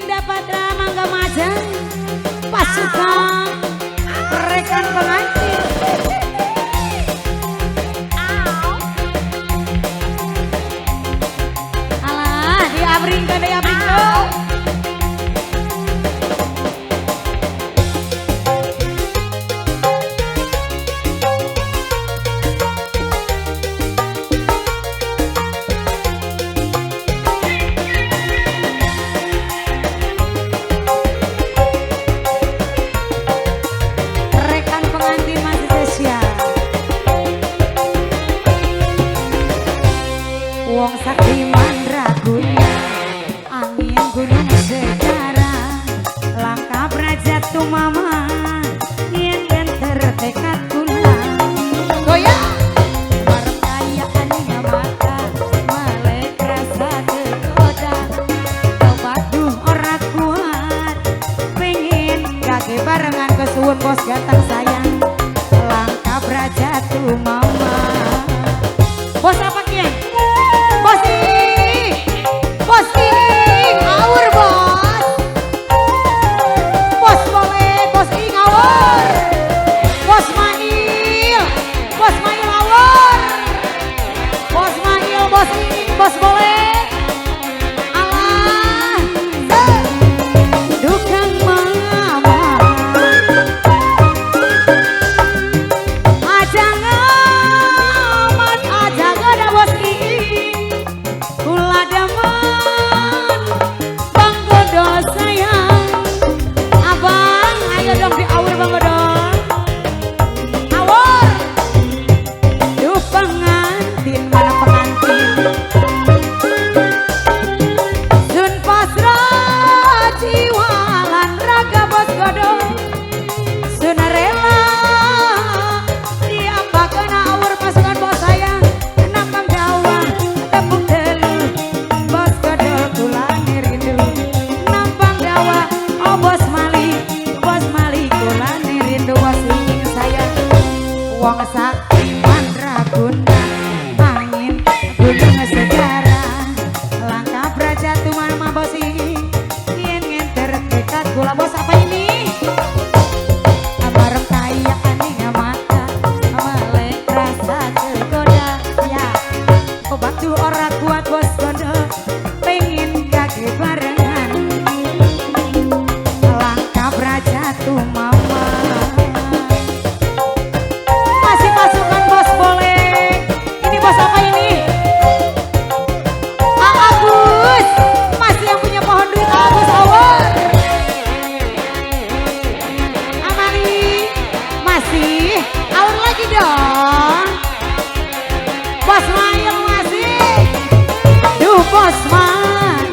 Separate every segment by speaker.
Speaker 1: Dinda Patra Mangga Maja, pasukan rekan pengantin. Alah, diabringkeun, diabringkeun. Wong sakti mandraguna, angin gunung segara, langkah praja tumama, yen enter tekad kula. Goyang! Marem kaya aning mata, melek rasa kegoda, tobat duh ora kuat, pengen kage barengan kesuwun bos ganteng sayang, langkah praja tumama. Bos apa kian? Bos ing, bos ing, awur bos, bos boleh, bos ing awur, bos mail awur, bos mail, bos ing, bos boleh, alah, dukang mama, aja ngamat, aja gada bos ing. Bang Godol sayang, abang, ayo dong diawur Bang Godol, awur. Duh pengantin mana pengantin, sun pasrah jiwa lan raga bos Godol, sun rela diapakan awur pasukan bos sayang, nambang dawa tepung telu. Bos Godol kulane rindu, nampang dawa, oh bos mali kulane rindu bos ingin sayang. Wong sakti mandraguna, angin gunung segara, langkah praja tumama bos ingin, yen ngenter tekad gula bos apa ini? Bareng kaya aning mata, melek rasa kegoda, ya. Obat tuh ora kuat bos Godol, pengen kage barengan, langkah praja tumama. Masih pasukan bos boleh. Ini bos apa ini? Agus, masih yang punya pohon duit Agus awur. Amali, masih awur lagi dong. Bos Mail masih. Duh bos Mail,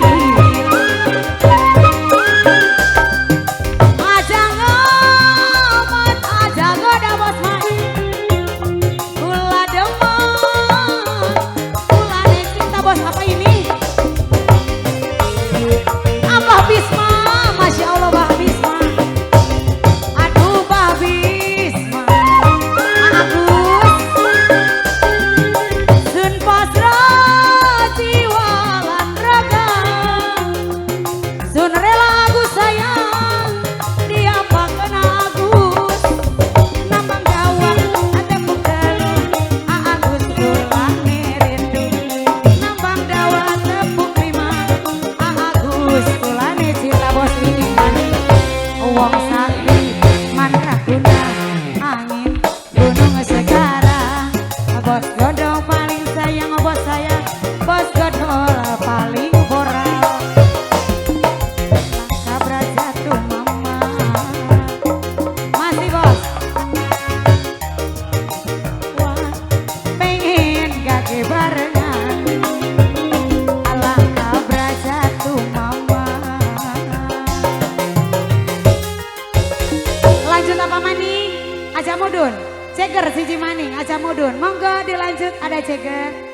Speaker 1: aja ngomat, aja goda bos Mail, kula demen, kulane cinta bos apa ini? Abah Bisma, Masya Allah Bah Bisma, aduh Bah Bisma, Agus, sun pasrah jiwa lan raga, sun rela Agus sayang, diapa kena Agus, nambang dawa tepung telu, Agus kulane rindu, nambang dawa tepung lima, Agus kulane cinta bos ingin. Wong sakti mandraguna, angin gunung segara, bos Godol paling sayang bos saya, bos Godol paling boral, langkah praja tumama. Masih bos, wah pengen gage barengan, langkah praja tumama. Lanjut apa maning? Aja mudun, ceger siji maning, aja mudun. Monggo dilanjut ada ceger.